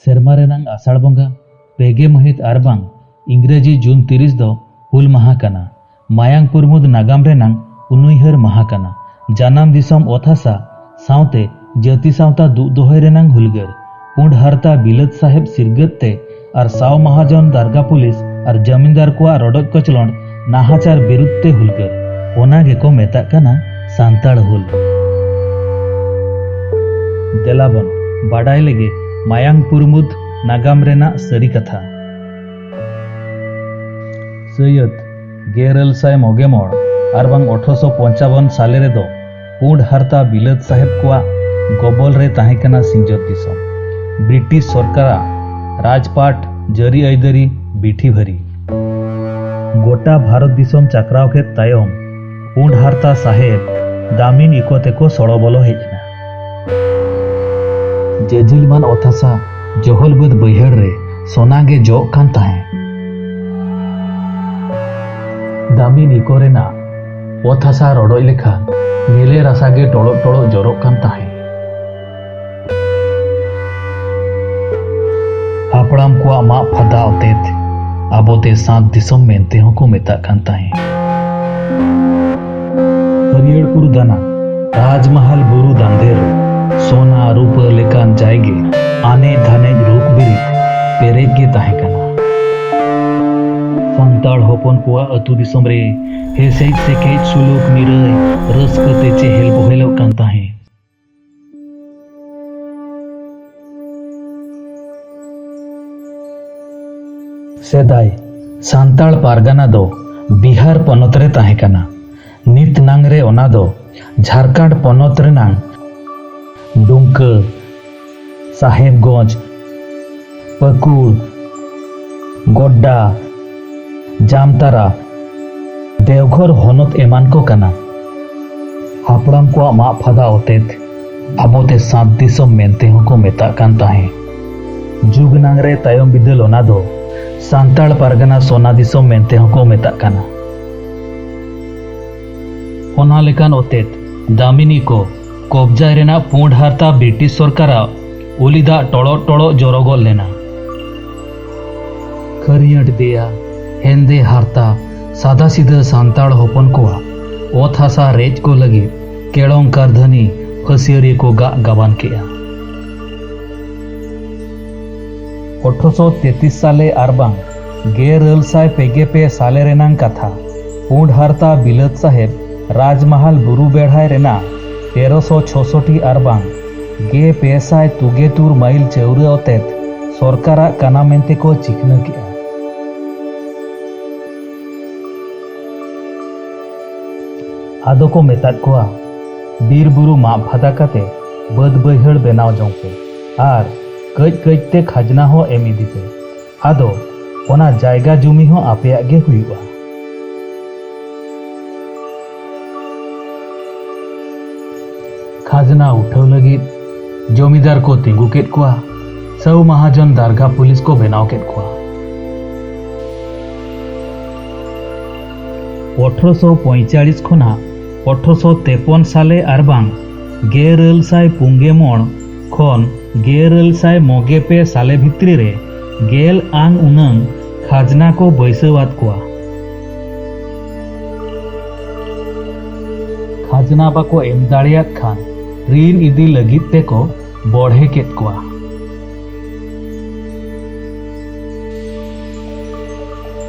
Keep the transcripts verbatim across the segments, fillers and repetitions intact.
ᱥᱮᱨᱢᱟ ᱨᱮᱱᱟᱝ ᱟᱥᱟᱲ ᱵᱚᱸᱜᱟ ᱯᱮ ᱜᱮ ᱢᱟᱹᱦᱤᱛ ᱟᱨ ᱵᱟᱝ ᱤᱝᱨᱮᱡᱤ ᱡᱩᱱ ᱛᱤᱨᱤᱥ ᱫᱚ ᱦᱩᱞ ᱢᱟᱦᱟ ᱠᱟᱱᱟ᱾ ᱢᱟᱭᱟᱝ ᱯᱩᱨᱢᱩᱫ ᱱᱟᱜᱟᱢ ᱨᱮᱱᱟᱝ ᱩᱱᱩᱭᱦᱟᱹᱨ ᱢᱟᱦᱟ ᱠᱟᱱᱟ᱾ ᱡᱟᱱᱟᱢ ᱫᱤᱥᱚᱢ ᱚᱛ ᱦᱟᱥᱟ ᱥᱟᱶᱛᱮ ᱡᱟᱹᱛᱤ ᱥᱟᱶᱛᱟ ᱫᱩᱜ ᱫᱚᱦᱚᱭ ᱨᱮᱱᱟᱝ ᱦᱩᱞᱜᱟᱹᱨ᱾ ᱯᱩᱸᱰ ᱦᱟᱨᱛᱟ ᱵᱤᱞᱟᱹᱛ ᱥᱟᱦᱮᱵ ᱥᱤᱨᱜᱟᱹᱛ ᱛᱮ ᱟᱨ ᱥᱟᱣ ᱢᱟᱦᱟᱡᱚᱱ ᱫᱟᱨᱜᱟ ᱯᱩᱞᱤᱥ ᱟᱨ ᱡᱟᱢᱤᱱᱫᱟᱨ ᱠᱚᱣᱟᱜ ᱨᱚᱰᱚᱡ ᱠᱚᱪᱞᱚᱱ ᱱᱟᱦᱟᱪᱟᱨ ᱵᱤᱨᱩᱫᱽ ᱛᱮ ᱦᱩᱞᱜᱟᱹᱨ᱾ ᱚᱱᱟ ᱜᱮᱠᱚ ᱢᱮᱛᱟᱜ ᱠᱟᱱᱟ ᱥᱟᱱᱛᱟᱲ ᱦᱩᱞ᱾ ᱫᱮᱞᱟᱵᱚᱱ ᱵᱟᱰᱟᱭ ᱞᱮᱜᱮ ᱢᱟᱭᱟᱝ ᱯᱩᱨᱢᱩᱫ ᱱᱟᱜᱟᱢ ᱨᱮᱱᱟᱜ ᱥᱟᱹᱨᱤ ᱠᱟᱛᱷᱟ᱾ ᱥᱟᱹᱭᱟᱹᱛ ᱜᱮᱨᱟᱹᱞ ᱥᱟᱭ ᱢᱚᱜᱮ ᱢᱚᱬ ᱟᱨ ᱵᱟᱝ ᱟᱴᱷᱨᱚᱥᱚ ᱯᱚᱧᱪᱟᱵᱚᱱ ᱥᱟᱞᱮ ᱨᱮᱫᱚ ᱯᱩᱸᱰ ᱦᱟᱨᱛᱟ ᱵᱤᱞᱟᱹᱛ ᱥᱟᱦᱮᱵ ᱠᱚᱣᱟᱜ ᱜᱚᱵᱚᱞ ᱨᱮ ᱛᱟᱦᱮᱸ ᱠᱟᱱᱟ ᱥᱤᱧᱚᱛ ᱫᱤᱥᱚᱢ᱾ ᱵᱨᱤᱴᱤᱥ ᱥᱚᱨᱠᱟᱨᱟᱜ ᱨᱟᱡᱽᱯᱟᱴ ᱡᱟᱹᱨᱤ ᱟᱹᱭᱫᱟᱹᱨᱤ ᱵᱤᱴᱷᱤ ᱵᱷᱟᱹᱨᱤ᱾ ᱜᱚᱴᱟ ᱵᱷᱟᱨᱚᱛ ᱫᱤᱥᱚᱢ ᱪᱟᱠᱨᱟᱣ ᱠᱮᱫ ᱛᱟᱭᱚᱢ ᱯᱩᱸᱰ ᱦᱟᱨᱛᱟ ᱥᱟᱦᱮᱵ ᱫᱟᱢᱤᱱ ᱤᱠᱚ ᱛᱮᱠᱚ ᱥᱚᱲᱚ ᱵᱚᱞᱚ ᱦᱮᱡ ᱮᱱᱟ᱾ ᱡᱟᱹᱡᱤᱞᱢᱟᱱ ᱚᱛ ᱦᱟᱥᱟ ᱡᱚᱦᱚᱞ ᱵᱟᱹᱫ ᱵᱟᱹᱭᱦᱟᱹᱲ ᱨᱮ ᱥᱚᱱᱟ ᱜᱮ ᱡᱚᱜ ᱠᱟᱱ ᱛᱟᱦᱮᱸ᱾ ᱫᱟᱢᱤᱱ ᱤᱠᱚ ᱨᱮᱱᱟᱜ ᱚᱛ ᱦᱟᱥᱟ ᱨᱚᱰᱚᱡ ᱞᱮᱠᱷᱟᱱ ᱧᱮᱞᱮ ᱨᱟᱥᱟ ᱜᱮ ᱴᱚᱲᱚᱜ ᱴᱚᱲᱚᱜ ᱡᱚᱨᱚᱜ ᱠᱟᱱ ᱛᱟᱦᱮᱸ᱾ ᱦᱟᱯᱲᱟᱢ ᱠᱚᱣᱟᱜ ᱢᱟᱜ ᱯᱷᱟᱫᱟ ᱚᱛᱮᱛ ᱟᱵᱚᱛᱮ ᱥᱟᱸᱛ ᱫᱤᱥᱚᱢ ᱢᱮᱱᱛᱮ ᱦᱚᱸᱠᱚ ᱢᱮᱛᱟᱜ ᱠᱟᱱ ᱛᱟᱦᱮᱸ᱾ ᱦᱟᱹᱨᱭᱟᱹᱲ ᱯᱩᱨ ᱫᱟᱱᱟ ᱨᱟᱡᱽᱢᱟᱦᱟᱞ ᱵᱩᱨᱩ ᱫᱟᱱᱫᱷᱮᱨ ᱥᱚᱱᱟ ᱨᱩᱯᱟᱹ ᱞᱮᱠᱟᱱ ᱡᱟᱭᱜᱮ ᱟᱱᱮᱡ ᱫᱷᱟᱱᱮᱡ ᱨᱩᱯ ᱵᱤᱨᱤᱫ ᱯᱮᱨᱮᱡ ᱜᱮ ᱛᱟᱦᱮᱸ ᱠᱟᱱᱟ᱾ ᱥᱟᱱᱛᱟᱲ ᱦᱚᱯᱚᱱ ᱠᱚᱣᱟᱜ ᱟᱹᱛᱩ ᱫᱤᱥᱚᱢ ᱨᱮ ᱦᱮᱥᱮᱡ ᱥᱮᱠᱮᱡ ᱥᱩᱞᱩᱠ ᱱᱤᱨᱟᱹᱭ ᱨᱟᱹᱥᱠᱟᱹ ᱛᱮ ᱪᱮᱦᱮᱞ ᱵᱚᱦᱮᱞᱚᱜ ᱠᱟᱱ ᱛᱟᱦᱮᱸ᱾ ᱥᱮᱫᱟᱭ ᱥᱟᱱᱛᱟᱲ ᱯᱟᱨᱜᱟᱱᱟ ᱫᱚ ᱵᱤᱦᱟᱨ ᱯᱚᱱᱚᱛ ᱨᱮ ᱛᱟᱦᱮᱸ ᱠᱟᱱᱟ᱾ ᱱᱤᱛ ᱱᱟᱝ ᱨᱮ ᱚᱱᱟ ᱫᱚ ᱡᱷᱟᱨᱠᱷᱚᱸᱰ ᱯᱚᱱᱚᱛ ᱨᱮᱱᱟᱝ ᱰᱩᱢᱠᱟᱹ, ᱥᱟᱦᱮᱵᱽᱜᱚᱸᱡᱽ, ᱯᱟᱹᱠᱩᱲ, ᱜᱚᱰᱰᱟ, ᱡᱟᱢᱛᱟᱨᱟ, ᱫᱮᱣᱜᱷᱚᱨ ᱦᱚᱱᱚᱛ ᱮᱢᱟᱱ ᱠᱚ ᱠᱟᱱᱟ᱾ ᱦᱟᱯᱲᱟᱢ ᱠᱚᱣᱟᱜ ᱢᱟᱜ ᱯᱷᱟᱫᱟ ᱚᱛᱮᱛ ᱟᱵᱚᱛᱮ ᱥᱟᱸᱛ ᱫᱤᱥᱚᱢ ᱢᱮᱱᱛᱮ ᱦᱚᱸᱠᱚ ᱢᱮᱛᱟᱜ ᱠᱟᱱ ᱛᱟᱦᱮᱸ᱾ ᱡᱩᱜᱽ ᱱᱟᱝ ᱨᱮ ᱛᱟᱭᱚᱢ ᱵᱤᱫᱟᱹᱞ ᱚᱱᱟ ᱫᱚ ᱥᱟᱱᱛᱟᱲ ᱯᱟᱨᱜᱟᱱᱟ ᱥᱚᱱᱟ ᱫᱤᱥᱚᱢ ᱢᱮᱱᱛᱮ ᱦᱚᱸᱠᱚ ᱢᱮᱛᱟᱜ ᱠᱟᱱᱟ᱾ ᱚᱱᱟ ᱞᱮᱠᱟᱱ ᱚᱛᱮᱛ ᱫᱟᱢᱤᱱᱤ ᱠᱚ ᱠᱚᱵᱡᱟᱭ ᱨᱮᱱᱟᱜ ᱯᱩᱸᱰ ᱦᱟᱨᱛᱟ ᱵᱨᱤᱴᱤᱥ ᱥᱚᱨᱠᱟᱨᱟᱜ ᱩᱞᱤ ᱫᱟᱜ ᱴᱚᱲᱚᱜ ᱴᱚᱲᱚᱜ ᱡᱚᱨᱚ ᱜᱚᱫ ᱞᱮᱱᱟ᱾ ᱠᱷᱟᱹᱨᱭᱟᱹᱴ ᱫᱮᱭᱟ, ᱦᱮᱸᱫᱮ ᱦᱟᱨᱛᱟ, ᱥᱟᱫᱟ ᱥᱤᱫᱟᱹ ᱥᱟᱱᱛᱟᱲ ᱦᱚᱯᱚᱱ ᱠᱚᱣᱟᱜ ᱚᱛ ᱦᱟᱥᱟ ᱨᱮᱡ ᱠᱚ ᱞᱟᱹᱜᱤᱫ ᱠᱮᱲᱚᱝ ᱠᱟᱨᱫᱷᱟᱹᱱᱤ ᱯᱷᱟᱹᱥᱤᱭᱟᱹᱨᱤᱭᱟᱹ ᱠᱚ ᱜᱟᱜ ᱜᱟᱵᱟᱱ ᱠᱮᱜᱼᱟ᱾ ᱟᱴᱷᱨᱚᱥᱚ ᱛᱮᱛᱨᱤᱥ ᱥᱟᱞᱮ ᱟᱨᱵᱟᱝ ᱜᱮᱨᱟᱹᱞ ᱥᱟᱭ ᱯᱮᱜᱮ ᱯᱮ ᱥᱟᱞᱮ ᱨᱮᱱᱟᱝ ᱠᱟᱛᱷᱟ᱾ ᱯᱩᱸᱰ ᱦᱟᱨᱛᱟ ᱵᱤᱞᱟᱹᱛ ᱥᱟᱦᱮᱵ ᱨᱟᱡᱽᱢᱟᱦᱟᱞ ᱵᱩᱨᱩ ᱵᱮᱲᱦᱟᱭ ᱨᱮᱱᱟᱜ ᱛᱮᱨᱚᱥᱚ ᱪᱷᱚᱥᱚᱴᱤ ᱟᱨᱵᱟᱝ ᱜᱮ ᱯᱮ ᱥᱟᱭ ᱛᱩᱜᱮ ᱛᱩᱨ ᱢᱟᱭᱤᱞ ᱪᱟᱹᱣᱨᱟᱹ ᱚᱛᱮᱛ ᱥᱚᱨᱠᱟᱨᱟᱜ ᱠᱟᱱᱟ ᱢᱮᱱᱛᱮ ᱠᱚ ᱪᱤᱠᱷᱱᱟᱹ ᱠᱮᱜᱼᱟ᱾ ᱟᱫᱚ ᱠᱚ ᱢᱮᱛᱟᱫ ᱠᱚᱣᱟ, ᱵᱤᱨ ᱵᱩᱨᱩ ᱢᱟᱜ ᱯᱷᱟᱫᱟ ᱠᱟᱛᱮ ᱵᱟᱹᱫᱽ ᱵᱟᱹᱭᱦᱟᱹᱲ ᱵᱮᱱᱟᱣ ᱡᱚᱝ ᱯᱮ ᱟᱨ ᱠᱟᱹᱡ ᱠᱟᱹᱡ ᱛᱮ ᱠᱷᱟᱡᱽᱱᱟ ᱦᱚᱸ ᱮᱢ ᱤᱫᱤ ᱯᱮ᱾ ᱟᱫᱚ ᱚᱱᱟ ᱡᱟᱭᱜᱟ ᱡᱩᱢᱤ ᱦᱚᱸ ᱟᱯᱮᱭᱟᱜ ᱜᱮ ᱦᱩᱭᱩᱜᱼᱟ᱾ ᱠᱷᱟᱡᱽᱱᱟ ᱩᱴᱷᱟᱹᱣ ᱞᱟᱹᱜᱤᱫ ᱡᱚᱢᱤᱫᱟᱨ ᱠᱚ ᱛᱤᱸᱜᱩ ᱠᱮᱫ ᱠᱚᱣᱟ᱾ ᱥᱟᱹᱣ ᱢᱟᱦᱟᱡᱚᱱ ᱫᱟᱨᱜᱟ ᱯᱩᱞᱤᱥ ᱠᱚ ᱵᱮᱱᱟᱣ ᱠᱮᱫ ᱠᱚᱣᱟ᱾ ᱟᱴᱷᱨᱚᱥᱚ ᱯᱚᱸᱭᱪᱟᱲᱤᱥ ᱠᱷᱚᱱᱟᱜ ᱟᱴᱷᱨᱚᱥᱚ ᱛᱮᱯᱚᱱ ᱥᱟᱞᱮ ᱟᱨᱵᱟᱝ ᱜᱮᱨᱟᱹᱞ ᱥᱟᱭ ᱯᱩᱱᱜᱮ ᱢᱚᱬ ᱠᱷᱚᱱ ᱜᱮᱨᱟᱹᱞ ᱥᱟᱭ ᱢᱚᱜᱮ ᱯᱮ ᱥᱟᱞᱮ ᱵᱷᱤᱛᱨᱤ ᱨᱮ ᱜᱮᱞ ᱟᱝ ᱩᱱᱟᱹᱝ ᱠᱷᱟᱡᱽᱱᱟ ᱠᱚ ᱵᱟᱹᱭᱥᱟᱹᱣᱟᱫ ᱠᱚᱣᱟ᱾ ᱠᱷᱟᱡᱽᱱᱟ ᱵᱟᱠᱚ ᱮᱢ ᱫᱟᱲᱮᱭᱟᱫ ᱠᱷᱟᱱ ᱨᱤᱱ ᱤᱫᱤ ᱞᱟᱹᱜᱤᱫ ᱛᱮᱠᱚ ᱵᱚᱲᱦᱮ ᱠᱮᱫ ᱠᱚᱣᱟ᱾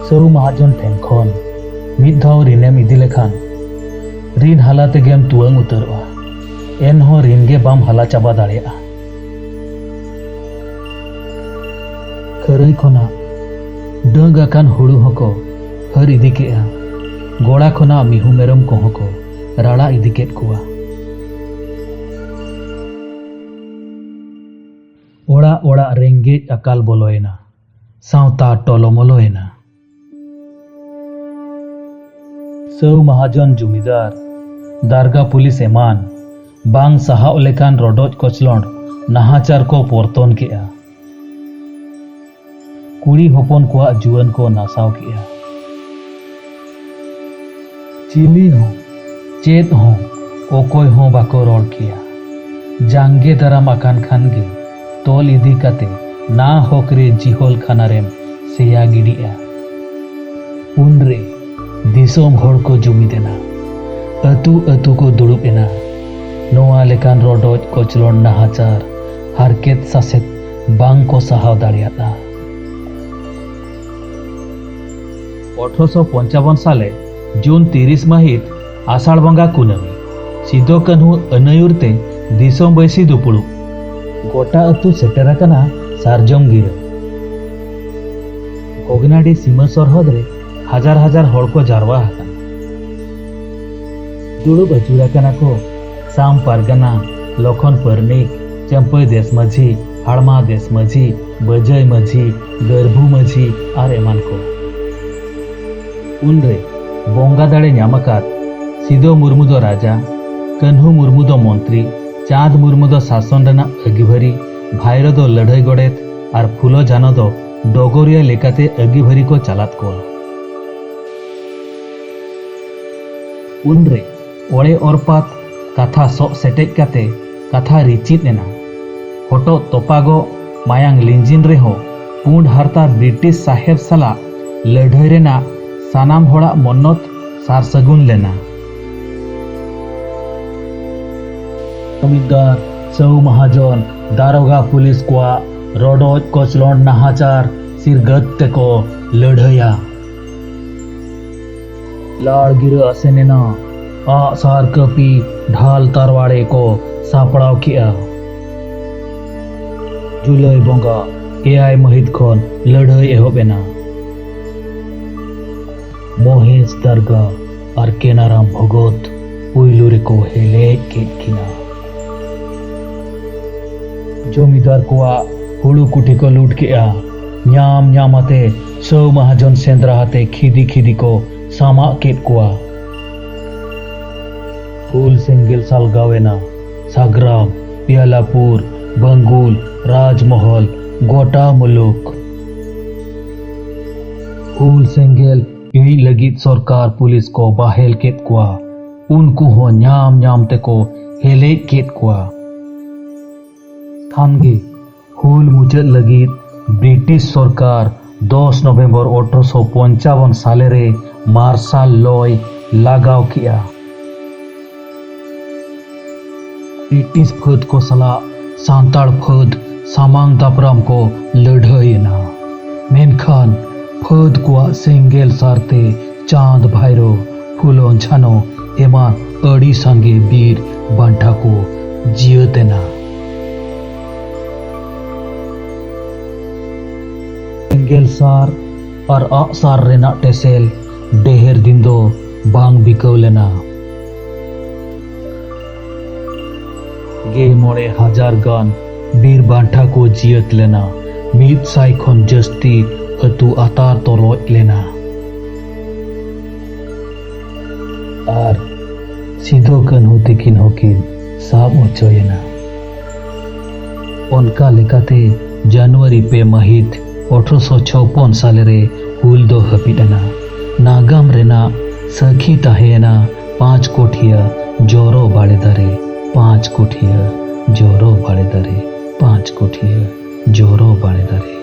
ᱥᱟᱹᱨᱩ ᱢᱟᱦᱟᱡᱚᱱ ᱴᱷᱮᱱ ᱠᱷᱚᱱ ᱢᱤᱫ ᱫᱷᱟᱣ ᱨᱤᱱᱮᱢ ᱤᱫᱤ ᱞᱮᱠᱷᱟᱱ ᱨᱤᱱ ᱦᱟᱞᱟ ᱛᱮᱜᱮᱢ ᱛᱩᱣᱟᱹᱝ ᱩᱛᱟᱹᱨᱚᱜᱼᱟ᱾ ᱮᱱᱦᱚᱸ ᱨᱤᱱ ᱜᱮ ᱵᱟᱢ ᱦᱟᱞᱟ ᱪᱟᱵᱟ ᱫᱟᱲᱮᱭᱟᱜᱼᱟ᱾ ᱠᱷᱟᱹᱨᱟᱹᱭ ᱠᱷᱚᱱᱟᱜ ᱰᱟᱹᱝ ᱟᱠᱟᱱ ᱦᱩᱲᱩ ᱦᱚᱸᱠᱚ ᱦᱟᱹᱨ ᱤᱫᱤ ᱠᱮᱜᱼᱟ᱾ ᱜᱚᱲᱟ ᱠᱷᱚᱱᱟᱜ ᱢᱤᱦᱩ ᱢᱮᱨᱚᱢ ᱠᱚᱦᱚᱸ ᱠᱚ ᱨᱟᱲᱟ ᱤᱫᱤ ᱠᱮᱫ ᱠᱚᱣᱟ᱾ ᱚᱲᱟᱜ ᱚᱲᱟᱜ ᱨᱮᱸᱜᱮᱡ ᱟᱠᱟᱞ ᱵᱚᱞᱚᱭᱮᱱᱟ᱾ ᱥᱟᱶᱛᱟ ᱴᱚᱞᱚᱢᱚᱞᱚᱭᱮᱱᱟ᱾ ᱥᱟᱹᱣ ᱢᱟᱦᱟᱡᱚᱱ ᱡᱩᱢᱤᱫᱟᱨ, ᱫᱟᱨᱜᱟ ᱯᱩᱞᱤᱥ ᱮᱢᱟᱱ ᱵᱟᱝ ᱥᱟᱦᱟᱣ ᱞᱮᱠᱟᱱ ᱨᱚᱰᱚᱡ ᱠᱚᱪᱞᱚᱱ ᱱᱟᱦᱟᱪᱟᱨ ᱠᱚ ᱯᱚᱨᱛᱚᱱ ᱠᱮᱜᱼᱟ᱾ ᱠᱩᱲᱤ ᱦᱚᱯᱚᱱ ᱠᱚᱣᱟᱜ ᱡᱩᱣᱟᱹᱱ ᱠᱚ ᱱᱟᱥᱟᱣ ᱠᱮᱜᱼᱟ᱾ ᱪᱤᱞᱤ ᱦᱚᱸ, ᱪᱮᱫ ᱦᱚᱸ, ᱚᱠᱚᱭ ᱦᱚᱸ ᱵᱟᱠᱚ ᱨᱚᱲ ᱠᱮᱭᱟ᱾ ᱡᱟᱸᱜᱮ ᱫᱟᱨᱟᱢ ᱟᱠᱟᱱ ᱠᱷᱟᱱ ᱜᱮ ᱛᱚᱞ ᱤᱫᱤ ᱠᱟᱛᱮ ᱱᱟ ᱦᱚᱠ ᱨᱮ ᱡᱤᱦᱚᱞ ᱠᱷᱟᱱᱟ ᱨᱮᱢ ᱥᱮᱭᱟ ᱜᱤᱰᱤᱜᱼᱟ᱾ ᱩᱱᱨᱮ ᱫᱤᱥᱚᱢ ᱦᱚᱲ ᱠᱚ ᱡᱩᱢᱤᱫ ᱮᱱᱟ᱾ ᱟᱹᱛᱩ ᱟᱹᱛᱩ ᱠᱚ ᱫᱩᱲᱩᱵ ᱮᱱᱟ᱾ ᱱᱚᱣᱟ ᱞᱮᱠᱟᱱ ᱨᱚᱰᱚᱡ ᱠᱚᱪᱞᱚᱱ, ᱱᱟᱦᱟᱪᱟᱨ, ᱦᱟᱨᱠᱮᱛ ᱥᱟᱥᱮᱛ ᱵᱟᱝ ᱠᱚ ᱥᱟᱦᱟᱣ ᱫᱟᱲᱮᱭᱟᱫᱼᱟ᱾ ᱟᱴᱷᱨᱚᱥᱚ ᱯᱚᱧᱪᱟᱵᱚᱱ ᱥᱟᱞᱮ ᱡᱩᱱ ᱛᱤᱨᱤᱥ ᱢᱟᱹᱦᱤᱛ, ᱟᱥᱟᱲ ᱵᱚᱸᱜᱟ ᱠᱩᱱᱟᱹᱢᱤ, ᱥᱤᱫᱚ ᱠᱟᱹᱱᱦᱩ ᱟᱹᱱᱟᱹᱭᱩᱨ ᱛᱮ ᱫᱤᱥᱚᱢ ᱵᱟᱹᱭᱥᱤ ᱫᱩᱯᱩᱲᱩᱵ᱾ ᱜᱚᱴᱟ ᱟᱹᱛᱩ ᱥᱮᱴᱮᱨ ᱟᱠᱟᱱᱟ ᱥᱟᱨᱡᱚᱢ ᱜᱤᱨᱟᱹ᱾ ᱵᱷᱚᱜᱽᱱᱟᱰᱤ ᱥᱤᱢᱟᱹ ᱥᱚᱨᱦᱚᱫ ᱨᱮ ᱦᱟᱡᱟᱨ ᱦᱟᱡᱟᱨ ᱦᱚᱲ ᱠᱚ ᱡᱟᱨᱣᱟ ᱟᱠᱟᱱᱟ᱾ ᱫᱩᱲᱩᱵ ᱟᱹᱪᱩᱨ ᱟᱠᱟᱱᱟ ᱠᱚ ᱥᱟᱢ ᱯᱟᱨᱜᱟᱱᱟ, ᱞᱚᱠᱷᱚᱱ ᱯᱟᱨᱱᱤᱠ, ᱪᱟᱹᱢᱯᱟᱹᱭ ᱫᱮᱥ ᱢᱟᱹᱡᱷᱤ, ᱦᱟᱲᱢᱟ ᱫᱮᱥ ᱢᱟᱹᱡᱷᱤ, ᱵᱟᱹᱡᱟᱹᱭ ᱢᱟᱹᱡᱷᱤ, ᱜᱟᱹᱨᱵᱷᱩ ᱢᱟᱹᱡᱷᱤ ᱟᱨ ᱮᱢᱟᱱ ᱠᱚ᱾ ᱩᱱᱨᱮ ᱵᱚᱸᱜᱟ ᱫᱟᱲᱮ ᱧᱟᱢ ᱟᱠᱟᱫ ᱥᱤᱫᱚ ᱢᱩᱨᱢᱩ ᱫᱚ ᱨᱟᱡᱟ, ᱠᱟᱹᱱᱦᱩ ᱢᱩᱨᱢᱩ ᱫᱚ ᱢᱚᱱᱛᱨᱤ, ᱪᱟᱸᱫᱽ ᱢᱩᱨᱢᱩ ᱫᱚ ᱥᱟᱥᱚᱱ ᱨᱮᱱᱟᱜ ᱟᱹᱜᱤᱵᱷᱟᱹᱨᱤ, ᱵᱷᱟᱭᱨᱚ ᱫᱚ ᱞᱟᱹᱲᱦᱟᱹᱭ ᱜᱚᱰᱮᱛ ᱟᱨ ᱯᱷᱩᱞᱚ ᱡᱷᱟᱱᱚ ᱫᱚ ᱰᱚᱜᱚᱨᱤᱭᱟᱹ ᱞᱮᱠᱟᱛᱮ ᱟᱹᱜᱤᱵᱷᱟᱹᱨᱤ ᱠᱚ ᱪᱟᱞᱟᱫ ᱠᱚᱣᱟ᱾ ᱩᱱᱨᱮ ᱚᱲᱮ ᱚᱨᱯᱟᱛ ᱠᱟᱛᱷᱟ ᱥᱚᱜ ᱥᱮᱴᱮᱡ ᱠᱟᱛᱮ ᱠᱟᱛᱷᱟ ᱨᱤᱪᱤᱫ ᱮᱱᱟ᱾ ᱦᱚᱴᱚᱜ ᱛᱚᱯᱟᱜᱚᱜ, ᱢᱟᱭᱟᱝ ᱞᱤᱸᱡᱤᱱ ᱨᱮᱦᱚᱸ ᱯᱩᱸᱰ ᱦᱟᱨᱛᱟ ᱵᱨᱤᱴᱤᱥ ᱥᱟᱦᱮᱵᱽ ᱥᱟᱞᱟᱜ ᱞᱟᱹᱲᱦᱟᱹᱭ ᱨᱮᱱᱟᱜ ᱥᱟᱱᱟᱢ ᱦᱚᱲᱟᱜ ᱢᱚᱱᱱᱚᱛ ᱥᱟᱨ ᱥᱟᱹᱜᱩᱱ ᱞᱮᱱᱟ᱾ ᱡᱚᱢᱤᱫᱟᱨ, ᱥᱟᱹᱣ ᱢᱟᱦᱟᱡᱚᱱ, ᱫᱟᱨᱚᱜᱟ ᱯᱩᱞᱤᱥ ᱠᱚᱣᱟᱜ ᱨᱚᱰᱚᱡ ᱠᱚᱪᱞᱚᱱ ᱱᱟᱦᱟᱪᱟᱨ ᱥᱤᱨᱜᱟᱹᱛ ᱛᱮᱠᱚ ᱞᱟᱹᱲᱦᱟᱹᱭᱟ᱾ ᱞᱟᱲ ᱜᱤᱨᱟᱹ ᱟᱥᱮᱱ ᱮᱱᱟ᱾ ᱟᱜ ᱥᱟᱨ ᱠᱟᱹᱯᱤ ᱰᱷᱟᱞ ᱛᱟᱨᱣᱟᱲᱮ ᱠᱚ ᱥᱟᱯᱲᱟᱣ ᱠᱮᱜᱼᱟ᱾ ᱡᱩᱞᱟᱭ ᱵᱚᱸᱜᱟ ᱮᱭᱟᱭ ᱢᱟᱹᱦᱤᱛ ᱠᱷᱚᱱ ᱞᱟᱹᱲᱦᱟᱹᱭ ᱮᱦᱚᱵ ᱮᱱᱟ᱾ ᱢᱚᱦᱮᱥ ᱫᱟᱨᱜᱟ ᱟᱨ ᱠᱮᱱᱟᱨᱟᱢ ᱵᱷᱚᱜᱚᱛ ᱯᱩᱭᱞᱩ ᱨᱮᱠᱚ ᱦᱮᱞᱮᱡ ᱠᱮᱫ ᱠᱤᱱᱟ᱾ ᱡᱚᱢᱤᱫᱟᱨ ᱠᱚᱣᱟᱜ ᱦᱩᱲᱩ ᱠᱩᱴᱷᱤ ᱠᱚ ᱞᱩᱴ ᱠᱮᱜᱼᱟ᱾ ᱧᱟᱢ ᱧᱟᱢ ᱟᱛᱮ ᱥᱟᱹᱣ ᱢᱟᱦᱟᱡᱚᱱ ᱥᱮᱸᱫᱽᱨᱟ ᱟᱛᱮ ᱠᱷᱤᱫᱤ ᱠᱷᱤᱫᱤ ᱠᱚ ᱥᱟᱢᱟᱜ ᱠᱮᱫ ᱠᱚᱣᱟ᱾ ᱦᱩᱞ ᱥᱮᱸᱜᱮᱞ ᱥᱟᱞᱜᱟᱣ ᱮᱱᱟ᱾ ᱥᱟᱜᱽᱨᱟᱢ, ᱯᱤᱭᱟᱞᱟᱯᱩᱨ, ᱵᱟᱝᱜᱩᱞ, ᱨᱟᱡᱽᱢᱚᱦᱚᱞ, ᱜᱚᱴᱟ ᱢᱩᱞᱩᱠ᱾ ᱦᱩᱞ ᱥᱮᱸᱜᱮᱞ ᱤᱬᱤᱡ ᱞᱟᱹᱜᱤᱫ ᱥᱚᱨᱠᱟᱨ ᱯᱩᱞᱤᱥ ᱠᱚ ᱵᱟᱦᱮᱞ ᱠᱮᱫ ᱠᱚᱣᱟ᱾ ᱩᱱᱠᱩ ᱦᱚᱸ ᱧᱟᱢ ᱧᱟᱢ ᱛᱮᱠᱚ ᱦᱮᱞᱮᱡ ᱠᱮᱫ ᱠᱚᱣᱟ᱾ ᱠᱷᱟᱱ ᱜᱮ ᱦᱩᱞ ᱢᱩᱪᱟᱹᱫ ᱞᱟᱹᱜᱤᱫ ᱵᱨᱤᱴᱤᱥ ᱥᱚᱨᱠᱟᱨ ᱫᱚᱥ ᱱᱚᱵᱷᱮᱢᱵᱚᱨ ᱟᱴᱷᱨᱚᱥᱚ ᱯᱚᱧᱪᱟᱵᱚᱱ ᱥᱟᱞᱮ ᱨᱮ ᱢᱟᱨᱥᱟᱞ ᱞᱚᱭ ᱞᱟᱜᱟᱣ ᱠᱮᱫᱼᱟ᱾ ᱵᱨᱤᱴᱤᱥ ᱯᱷᱟᱹᱫ ᱠᱚ ᱥᱟᱞᱟᱜ ᱥᱟᱱᱛᱟᱲ ᱯᱷᱟᱹᱫ ᱥᱟᱢᱟᱝ ᱫᱟᱯᱨᱟᱢ ᱠᱚ ᱞᱟᱹᱲᱦᱟᱹᱭ ᱮᱱᱟ, ᱢᱮᱱᱠᱷᱟᱱ ᱯᱷᱟᱹᱫ ᱠᱚᱣᱟᱜ ᱥᱮᱸᱜᱮᱞ ᱥᱟᱨᱛᱮ ᱪᱟᱸᱫᱽ, ᱵᱷᱟᱭᱨᱚ, ᱯᱷᱩᱞᱚᱱ, ᱡᱷᱟᱱᱚ ᱮᱢᱟᱱ ᱟᱹᱰᱤ ᱥᱟᱸᱜᱮ ᱵᱤᱨ ᱵᱟᱱᱴᱟ ᱠᱚ ᱡᱤᱭᱟᱹᱛ ᱮᱱᱟ᱾ ᱥᱮᱸᱜᱮᱞ ᱥᱟᱨ ᱟᱨ ᱟᱜᱼᱥᱟᱨ ᱨᱮᱱᱟᱜ ᱴᱮᱥᱮᱞ ᱰᱷᱮᱨ ᱫᱤᱱ ᱫᱚ ᱵᱟᱝ ᱵᱤᱠᱟᱹᱣ ᱞᱮᱱᱟ᱾ ᱜᱮᱞ ᱢᱚᱬᱮ ᱦᱟᱡᱟᱨ ᱜᱟᱱ ᱵᱤᱨ ᱵᱟᱱᱴᱟ ᱠᱚ ᱡᱤᱭᱟᱹᱛ ᱞᱮᱱᱟ᱾ ᱢᱤᱫ ᱥᱟᱭ ᱠᱷᱚᱱ ᱡᱟᱹᱥᱛᱤ ᱟᱹᱛᱩ ᱟᱛᱟᱨ ᱛᱚᱨᱚᱡ ᱞᱮᱱᱟ᱾ ᱟᱨ ᱥᱤᱫᱚ ᱠᱟᱹᱱᱦᱩ ᱛᱤᱠᱤᱱ ᱦᱚᱸᱠᱤᱱ ᱥᱟᱵ ᱦᱚᱪᱚᱭᱮᱱᱟ᱾ ᱚᱱᱠᱟ ᱞᱮᱠᱟᱛᱮ ᱡᱟᱱᱩᱣᱟᱨᱤ ᱯᱮ ᱢᱟᱹᱦᱤᱛ ᱟᱴᱷᱨᱚᱥᱚ ᱪᱷᱚᱯᱯᱚᱱ ᱥᱟᱞᱮ ᱨᱮ ᱦᱩᱞ ᱫᱚ ᱦᱟᱹᱯᱤᱫ ᱮᱱᱟ᱾ ᱱᱟᱜᱟᱢ ᱨᱮᱱᱟᱜ ᱥᱟᱹᱠᱷᱤ ᱛᱟᱦᱮᱸᱭᱮᱱᱟ ᱯᱟᱸᱪ ᱠᱚᱴᱷᱤᱭᱟᱹ ᱡᱚᱨᱚ ᱵᱟᱲᱮ ᱫᱟᱨᱮ, ᱯᱟᱸᱪ ᱠᱚᱴᱷᱤᱭᱟᱹ ᱡᱚᱨᱚ ᱵᱟᱲᱮ ᱫᱟᱨᱮ, ᱯᱟᱸᱪ ᱠᱚᱴᱷᱤᱭᱟᱹ ᱡᱚᱨᱚ ᱵᱟᱲᱮ ᱫᱟᱨᱮ᱾